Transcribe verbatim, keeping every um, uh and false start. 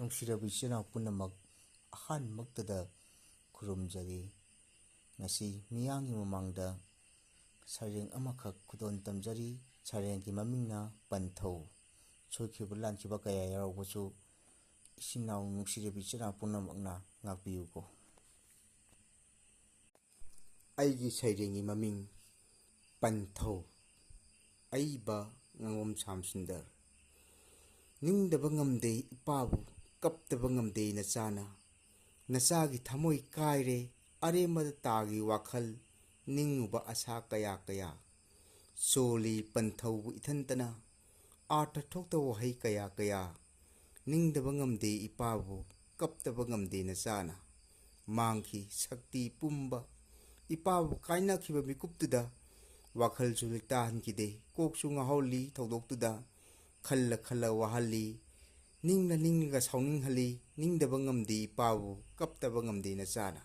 ꯅꯨꯡꯁꯤꯔꯕ ꯏꯆꯤꯟ ꯏꯅꯥꯎ ꯄꯨꯝꯅꯃꯛ, ꯑꯍꯥꯟꯕꯃꯛꯇꯗ ꯈꯨꯔꯨꯝꯖꯔꯤ꯫ ꯉꯁꯤ ꯃꯤꯌꯥꯝꯒꯤ ꯃꯃꯥꯡꯗ ꯁꯩꯔꯦꯡ ꯑꯃꯈꯛ ꯈꯨꯗꯣꯜ ꯇꯝꯖꯔꯤ꯫ ꯁꯩꯔꯦꯡꯒꯤ ꯃꯃꯤꯡꯅ ꯄꯟꯊꯧ꯫ ꯁꯣꯏꯈꯤꯕ ꯂꯥꯟꯈꯤꯕ ꯀꯌꯥ ꯌꯥꯎꯔꯕꯁꯨ, ꯏꯆꯤꯟ ꯏꯅꯥꯎ, ꯅꯨꯡꯁꯤꯔꯕ ꯏꯆꯤꯟ ꯏꯅꯥꯎ ꯄꯨꯝꯅꯃꯛꯅ ꯉꯥꯛꯄꯤꯌꯨꯀꯣ꯫ ꯑꯩꯒꯤ ꯁꯩꯔꯦꯡꯒꯤ ꯃꯃꯤꯡ ꯄꯟꯊꯧ꯫ ꯑꯏꯕ ꯉꯥꯉꯣꯝ ꯁ꯭ꯌꯥꯝ ꯁꯨꯟꯗꯔ꯫ ꯅꯤꯡꯗꯕ ꯉꯝꯗꯦ ꯏꯄꯥꯕꯨ, ꯀꯞꯇꯕ ꯉꯝꯗꯦ ꯅꯆꯥꯅ꯫ ꯅꯆꯥꯒꯤ ꯊꯃꯣꯏ ꯀꯥꯏꯔꯦ, ꯑꯔꯦꯝꯕꯗ ꯇꯥꯈꯤ ꯋꯥꯈꯜ, ꯅꯤꯡꯉꯨꯕ ꯑꯁꯥ ꯀꯌꯥ ꯀꯌꯥ꯫ ꯆꯣꯜꯂꯤ ꯄꯟꯊꯧꯕꯨ ꯏꯊꯟꯇꯅ, ꯑꯥꯔꯊ ꯊꯣꯛꯇꯕ ꯋꯥꯍꯩ ꯀꯌꯥ ꯀꯌꯥ꯫ ꯅꯤꯡꯗꯕ ꯉꯝꯗꯦ ꯏꯄꯥꯕꯨ, ꯀꯞꯇꯕ ꯉꯝꯗꯦ ꯅꯆꯥꯅ꯫ ꯃꯥꯡꯈꯤ ꯁꯛꯇꯤ ꯄꯨꯝꯕ꯫ ꯏꯄꯥꯕꯨ ꯀꯥꯏꯅꯈꯤꯕ ꯃꯤꯀꯨꯞꯇꯨꯗ ꯋꯥꯈꯜꯁꯨ ꯂꯩꯇꯥꯍꯟꯈꯤꯗꯦ, ꯀꯣꯛꯁꯨ ꯉꯥꯎꯍꯜꯂꯤ ꯊꯧꯗꯣꯛꯇꯨꯗ꯫ ꯈꯜꯂ ꯈꯜꯂ ꯋꯥꯍꯜꯂꯤ, ꯅꯤꯡꯂ ꯅꯤꯡꯂꯒ ꯁꯥꯎꯅꯤꯡꯍꯜꯂꯤ꯫ ꯅꯤꯡꯗꯕ ꯉꯝꯗꯦ ꯏꯄꯥꯕꯨ, ꯀꯞꯇꯕ ꯉꯝꯗꯦ ꯅꯆꯥꯅ꯫